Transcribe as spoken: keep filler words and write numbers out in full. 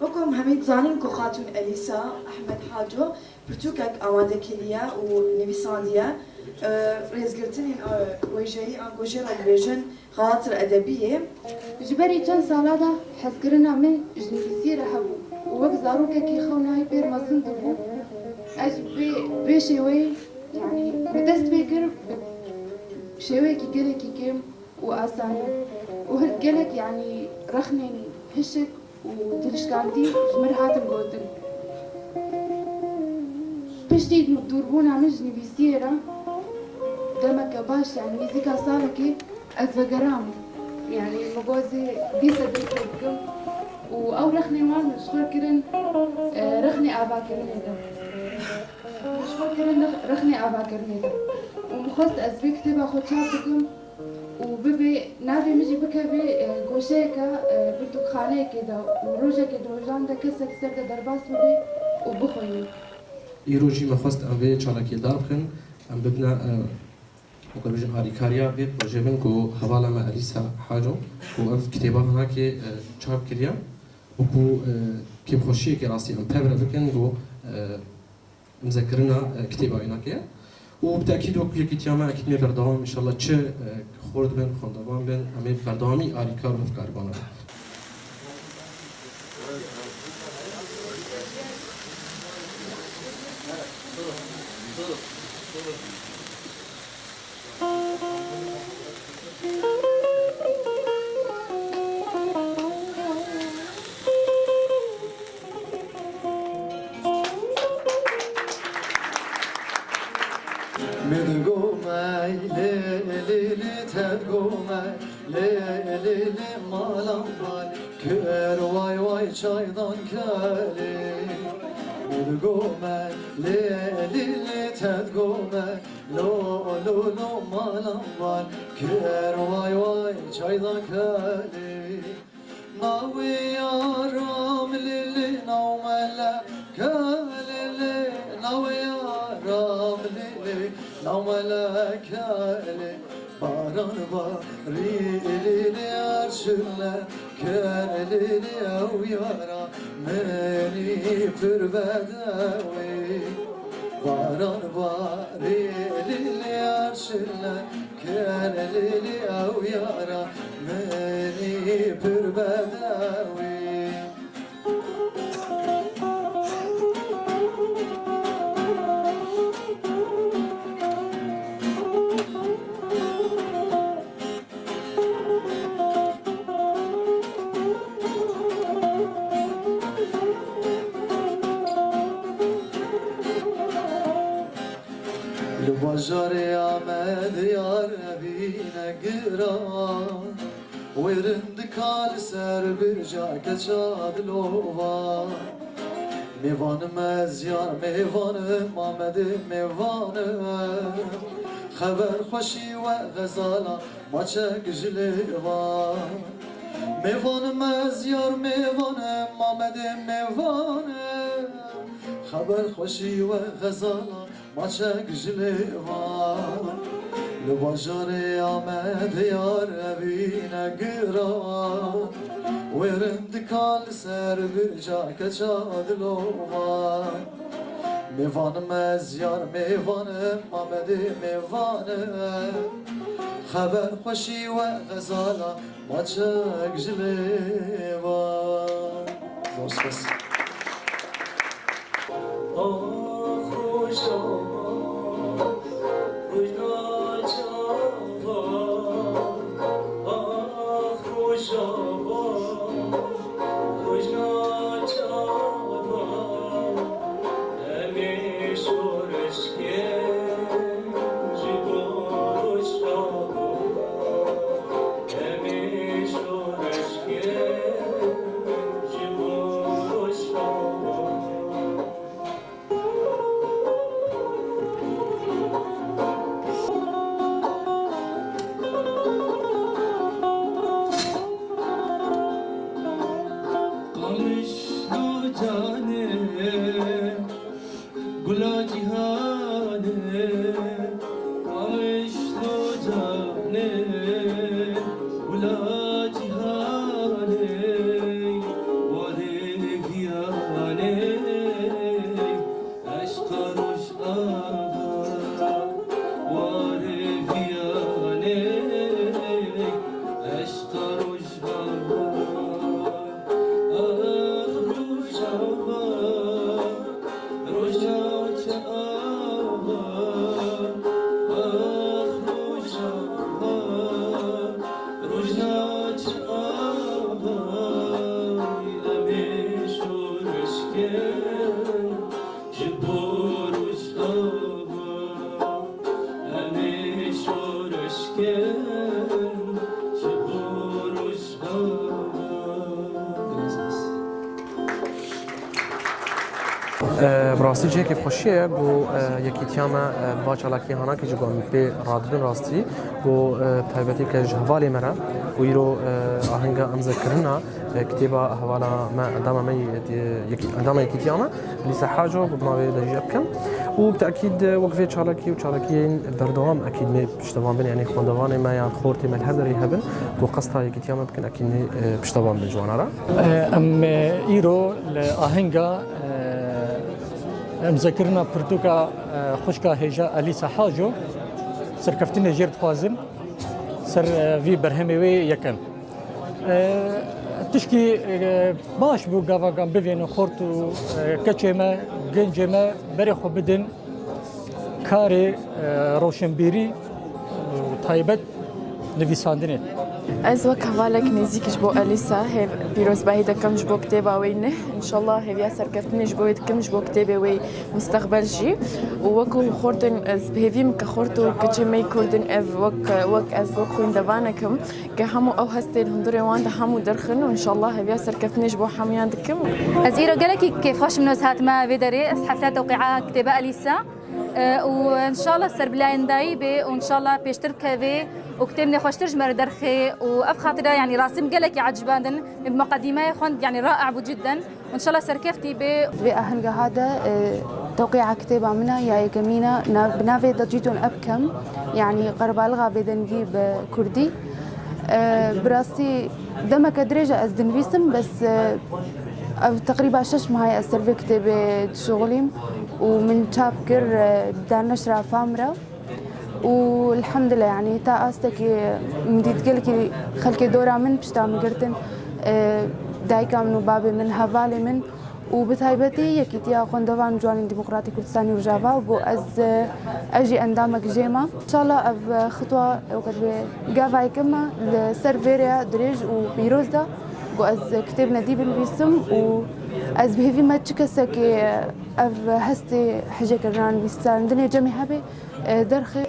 Wek em hemî dizanin ku Xatûn Elîsa Ehmed Haco pirtûkek amade kiriye û nivîsandiye, e, rêzgirtinên, e, wêjeyî ango jê re dibêjin xewatir edebî yê. Ji berî çend sala de hezkirina min ji nivîsiyê re hebû û wek zarokekî xew nahî pêr mezin dibû. Ez jî vê, vê şêweyê, yanî, bi dest pê kir, bi şêweyekî gelekî kêm û asanî û gelek, yanî, rexnên hişk û dilşikandî ji min re hatin gotin. Piştî dûrbûna min ji nivîsiyê re demeke baş, yanî nêzîka salekê, ez vegeram. Yanî min got ez ê dîsa dest pê bikim û ew rexnên wan min ji xwe kirin, e, rexnê avakirinê de. Min ji xwe kirin rex-, rexnê avakirinê de. Û min xwest ez vê kitêba xwe çap bikim. Û bibê navê min jî bikeve, e, goşeyeke, e, pirtûkxaneyekê de û rojekê di rojan de kesek ser de derbas bibe û bixwîne. Îro jî me xwest em vê çalakiyê dar bixin, em bibine, e, weke bêjin alîkariya vê projê bin ku hevala me Elîsa Haco ku ev kitêba hinakê, e, çap kiriye û ku, e, kêfxweşiyekê rastî em pevre bikin ku, e, imzekirina, e, kitêba wî nake. Û bi tekîd wek yekîtiya me ekîd mê berdewam, înşallah çi, e, xort bin, xwendevan bin, em ê berdewamî alîkar û hevkaribana bin. Min digome lê lê lê, te digome lê lê lê, malan bar kir way way çaydan kelê. Min digome lê lê lê, te digome lo lo lo, malan bar kir way way çaydan kelê. Navê yaram lê lê, nav meleke lê lê, navê yaram lê lê, nav meleke lê. Baran barî lê lê, arşineke lê lê, ew yara minî pir bedewî. Baran barî lê lê, arşineke lê lê, ew yara minî pir bedewî. Li bajarê Amedê yar evîne giran, wêrin dika li ser birca keça dilova. Mêvanim ez yar mêvanim, Amedê mêvanim, xeber xweşî we xezala maçek ji lêvan. Mêvanim ez yar mêvanim, Amedê mêvanim, xeber xweşî we xezala maçek ji lêvan. Li bajarê Amedê yar evîne giran, wêrin dika li ser birca keça dilovan. Mêvanim ez yar mêvanim, Amedê mêvanim, xeber xweşî we xezala maçek ji lêvan. Zor spas. Qamişlo canê, gula cîhanê, qamişlo canê, gula cîhanê, warê Bi rastî cihekî xweşiyê ye ku yekîtiya me va çalakiyê hanakî ji ku em pê radibin rastî ku taybetî ke ji hevalê me re û îro ahenga emzekirina kitêba hevala me, endama me yekî-, endama yekîtiya me, Lîsa Haco, ku bi navê de jî bikim. Û bi tekîd wek vê çalakî û çalakiyên berdewam ekîd me piştevan bin, yanî xwendevanê me yan xortê me li her derê hebin ku qesta yekîtiya me bikin, ekîd me piştevan bin ji wana re. Em îro li ahenga emzekirina pirtûka xwişka hêja Elîsa Haco serkeftinê jêr dixwazin ser vî berhemê wê yekem. Tişkî baş bû gavagan bivênin xort û keçê me, gencê me berê xwe bidin karê roşenbîrî û taybet nivîsandinê. Ez wek hevalek nêzîk ji bo Elîsa hêv pîrozbahî dikim ji bo kitêba wê neh. Înşallah hêviya serkeftinê ji bo wê dikim, ji bo kitêbê wê mustexbel jî. Û wekû xortên, ez bi hêvî min ke xort û keçê me yê Kurd in, ev wek, wek ez wek xwîndevanek im, ke hemû ew hestê li hundirê wan de hemû derxin û înşallah hêviya serkeftinê ji bo hemûyan dikim. Ez îro gelekî kêfxweş im, ez hatime vê derê, ez hefta tewqîa kitêba Elîsa. E, û înşallah serbilayendayî bê û înşallah pêştir bikevê û kitêbinê xweştir ji me re derxê û ev xatira, yanî rastî min gelekî ecibandin. Min bi muqedîmeyê xwend, yanî rae bû cidden. Înşallah serkeftî bê. Di vê ahengeha de, e, tewqîa kitêba min e ya yekemîn e, na-, bi navê Dacîtun Ebkem, yanî qerbalixa bêdengî bi kurdî. E, bi rastî demeke dirêj e ez dinivîsim, bes, e, ev teqrîba şeş meha ye ez ser vê kitêbê dişuxulîm û min çap kir, e, dar neşra Fam re. Û elhamdulillah, yanî ta astekî min dît gelkî xelkê dora min pişta min girtin, e, dayika min û babê min, hevalê min û bi taybetî Yekîtiya Xwendevan û Ciwanên Demokratîk Kurdistanî Rojava bû ez, e, ez jî endamek jê me. Înşallah ev, e, xitwa, e, weke divê gava yekem me li ser vê rêya dirêj û pîroz de ku ez kitêb nedî binivîsim û ez bi hêvî me çi kesekê ev hestê hejêkirina nivîsandinê cemê hebe, e, derxê